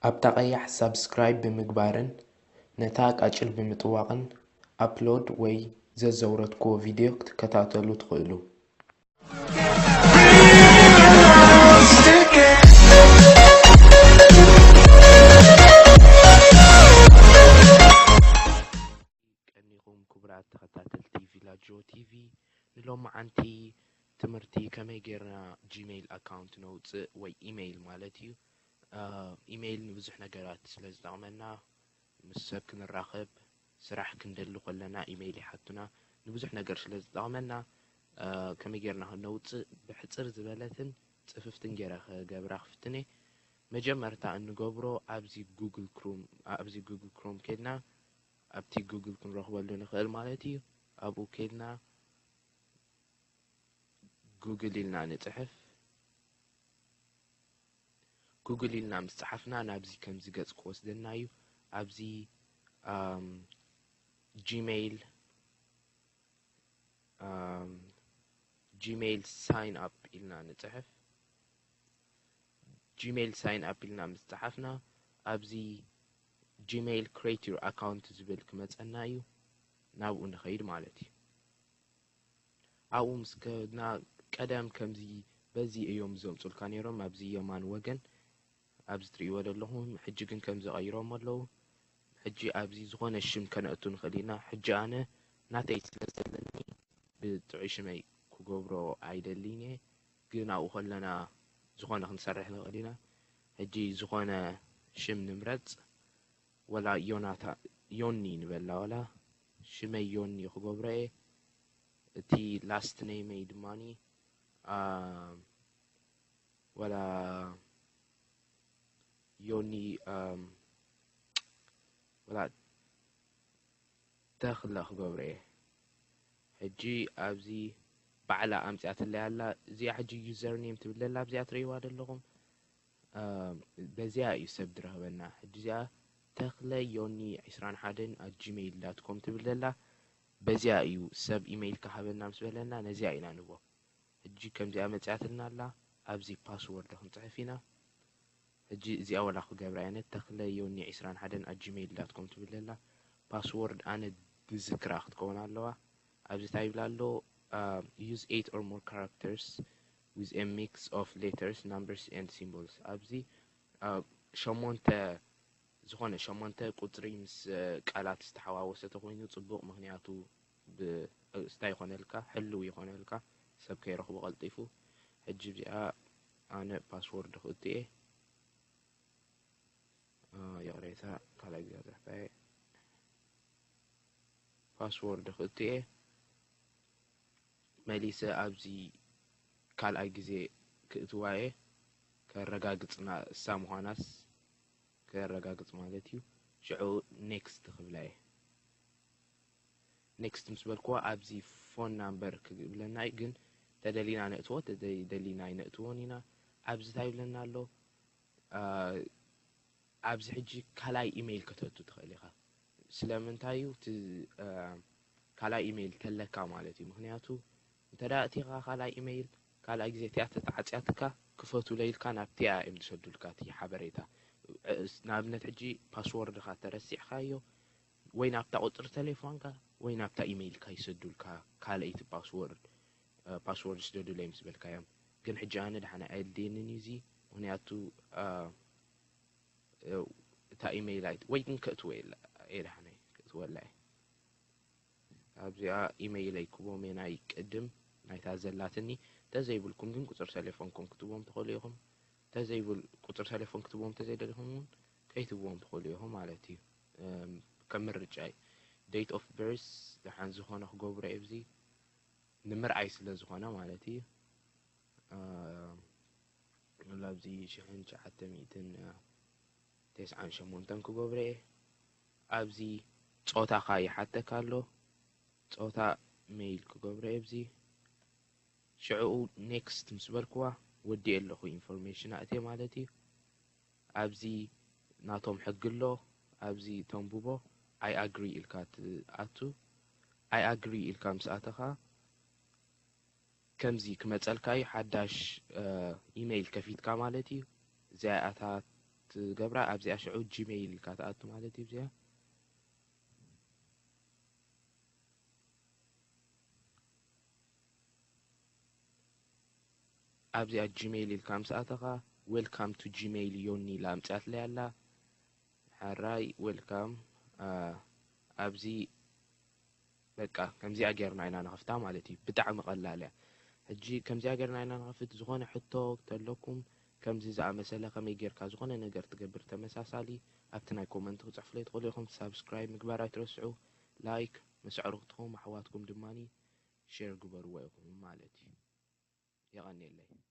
ኣብታ ቀያሕ ሳብስክራይብ ብምግባርን ነታ ቃጭል ብምጥዋቕን ኣፕሎድ ወይ ዘዘውረድክዎ ቪድዮ ክትከታተሉ ትኽእሉ። ቀኒኹም ክቡራት ተኸታተልቲ ቪላጆ ቲቪ፣ ንሎማዓንቲ ትምህርቲ ከመይ ጌርና ጂሜይል ኣካውንት ነውፅእ ወይ ኢሜይል ማለት እዩ። ኢሜይል ንብዙሕ ነገራት ስለ ዝጠቕመና፣ ምስ ሰብ ክንራኸብ፣ ስራሕ ክንደሊ ከለና ኢሜይል ይሓቱና። ንብዙሕ ነገር ስለ ዝጠቕመና፣ ከመይ ጌርና ነውፅእ ብሕፅር ዝበለትን ፅፍፍትን ጌረ ክገብራ ክፍትኔ። መጀመርታ እንገብሮ ኣብዚ ጉግል ክሮም፣ ኣብዚ ጉግል ክሮም ከድና ኣብቲ ጉግል ክንረኽበሉ ንኽእል ማለት እዩ። ኣብኡ ከድና ጉግል ኢልና ንፅሕፍ። ጉግል ኢልና ምስ ፀሓፍና ናብዚ ከምዚ ገፅ ክወስደና እዩ። ኣብዚ ጂሜይል ጂሜይል ሳይን ኣፕ ኢልና ንፅሕፍ። ጂሜይል ሳይን ኣፕ ኢልና ምስ ፀሓፍና ኣብዚ ጂሜይል ክሬት ዩር ኣካውንት ዝብል ክመፀና እዩ። ናብኡ ንኸይድ ማለት እዩ። ኣብኡ ምስ ከድና ቀደም ከምዚ በዚ እዮም ዘምፁልካ ነይሮም ኣብዚ የማን ወገን ኣብዚ ትርእይዎ ዘለኹም። ሕጂ ግን ከምዚ ቀይሮም ኣለዉ። ሕጂ ኣብዚ ዝኾነ ሽም ከነእቱ ንኽእል ኢና። ሕጂ ኣነ ናተይ ስለ ዘለኒ ብጥዑይ ሽመይ ክገብሮ ኣይደልን እየ። ግን ኣብኡ ከለና ዝኾነ ክንሰርሕ ንኽእል ኢና። ሕጂ ዝኾነ ሽም ንምረፅ። ወላ ዮናታ ዮኒ ንበላ፣ ወላ ሽመይ ዮኒ ክገብሮ እየ። እቲ ላስት ኔመይ ድማኒ ወላ ዮኒ ወላ ተኽለ ክገብሮ እየ። ሕጂ ኣብዚ ባዕላ ኣምፅኣትለይ ኣላ። እዚኣ ሕጂ ዩዘር ኔም ትብል ዘላ ኣብዚኣ ትርእይዋ ዘለኹም። በዚኣ እዩ ሰብ ዝረኽበና። ሕጂ እዚኣ ተኽለ ዮኒ ዕስራን ሓደን ኣት ጂሜይል ዳት ኮም ትብል ዘላ። በዚኣ እዩ ሰብ ኢሜይል ክሃበና ምስ በለና ነዚኣ ኢና ንቦ። ሕጂ ከምዚኣ መፅኣትልና ኣላ። ኣብዚ ፓስወርድ ክንፅሕፍ ኢና። ሕጂ እዚኣ ወላ ክገብራ እየ። ተኽለ ዮኒ ዕስራን ሓደን ኣት ጂሜይል ዳት ኮም ትብል ዘላ ፓስወርድ ኣነ ዝዝክራ ክትከውን ኣለዋ። ኣብዚ እንታይ ይብል ኣሎ? Use eight or more characters with a mix of letters, numbers and symbols። ኣብዚ ሸሞንተ ዝኾነ ሸሞንተ ቁፅሪ ምስ ቃላት ዝተሓዋወሰ ተኮይኑ ፅቡቕ። ምክንያቱ ብእስታ ይኾነልካ፣ ሕልው ይኾነልካ፣ ሰብ ከይረኽቦ ቀልጢፉ። ሕጂ እዚኣ ኣነ ፓስወርድ ክእቱ እየ። ይቕሬታ፣ ካልኣይ ግዜ ፅሕፋ እየ። ፓስወርድ ክእቱ እየ። መሊሰ ኣብዚ ካልኣይ ግዜ ክእትዋ እየ። ከረጋግፅና እሳ ምዃናስ ከረጋግፅ ማለት እዩ። ሽዑ ኔክስት ክብላ እየ። ኔክስት ምስ በልክዋ ኣብዚ ፎን ናምበር ክብለና እዩ። ግን ተደሊና ነእትዎ፣ ተደሊና ኣይነእትዎን ኢና። ኣብዚ እንታይ ይብለና ኣሎ? ኣብዚ ሕጂ ካልኣይ ኢሜይል ከተእቱ ትኽእል ኢኻ። ስለምንታይ እዩ? እቲ ካልኣይ ኢሜይል ተለካ ማለት እዩ። ምክንያቱ እንተ ደኣ እቲኻ ካልኣይ ኢሜይል ካልኣይ ግዜ እቲኣ ተተዓፅያትካ ክፈቱ ለይልካ ናብቲኣ እዮም ዝሰዱልካ እቲ ሓበሬታ። ንኣብነት ሕጂ ፓስወርድኻ ተረሲዕካዮ ወይ ናብታ ቁፅሪ ተሌፎንካ ወይ ናብታ ኢሜይልካ ይሰዱልካ ካልኣይቲ ፓስወርድ። ፓስወርድ ስደዱለይ ምስ በልካዮም። ግን ሕጂ ኣነ ደሓነ ኣየድልየንን እዩ እዚ። ምክንያቱ እታ ኢሜይል ኣይ ወይ ግን ከእትወ የለ እየ ደሓነ ከእትወላ እየ። ኣብዚኣ ኢሜይለይ ክቦም እየ ናይ ቅድም ናይታ ዘላትኒ። ተዘይብልኩም ግን ቁፅሪ ተሌፎንኩም ክትቦም ትኽእሉ ኢኹም። ተዘይብል ቁፅሪ ተሌፎን ክትቦም ተዘይደሊኹም እውን ከይትብዎም ትኽእሉ ኢኹም ማለት እዩ። ከም ምርጫ እዩ። ዴት ኦፍ በርስ ደሓን ዝኾነ ክገብሮ እየ ኣብዚ ንምርኣይ ስለ ዝኾነ ማለት እዩ። ላብዚ ሽሕን ትሽዓተ ሚእትን ተስዓን ሸሞንተን ክገብረ እየ። ኣብዚ ፆታኻ ይሓተካ ኣሎ። ፆታ ሜይል ክገብረ እየ ኣብዚ። ሽዕኡ ኔክስት ምስ በልክዋ ወዲኤ ኣለኹ ኢንፎርሜሽን ኣእትየ ማለት እዩ። ኣብዚ ናቶም ሕጊ ኣሎ። ኣብዚ ተንብቦ ኣይ ኣግሪ ኢልካ ትኣቱ። ኣይ ኣግሪ ኢልካ ምስ ኣተኻ ከምዚ ክመፀልካ እዩ። ሓዳሽ ኢሜይል ከፊትካ ማለት እዩ። እዚኣ እታ ትገብራ ኣብዚኣ ሽዑ ጂሜይል ኢልካ ትኣቱ ማለት እዩ። እዚኣ ኣብዚኣ ጂሜይል ኢልካ ምስ ኣተኻ፣ welcome to gmail ዮኒ ኢላ ኣምጺኣትለይ ኣላ። ሕራይ፣ welcome። ኣብዚ በቃ ከምዚኣ ጌርና ኢና ንኸፍታ ማለት እዩ። ብጣዕሚ ቀላል እያ። ሕጂ ከምዚኣ ጌርና ኢና ንኸፍት። ዝኾነ ሕቶ ተለኩም፣ ከምዚ ዝኣመሰለ ከመይ ጌርካ ዝኾነ ነገር ትገብር ተመሳሳሊ ኣብቲ ናይ ኮመንት ክጽሕፉለይ ትኽእሉ ኢኹም። ሳብስክራይብ ምግባር ኣይትረስዑ። ላይክ ምስ ኣዕሩኽትኹም ኣሕዋትኩም ድማኒ ሼር ግበርዎ ኢኹም ማለት እዩ። የቐንየለይ።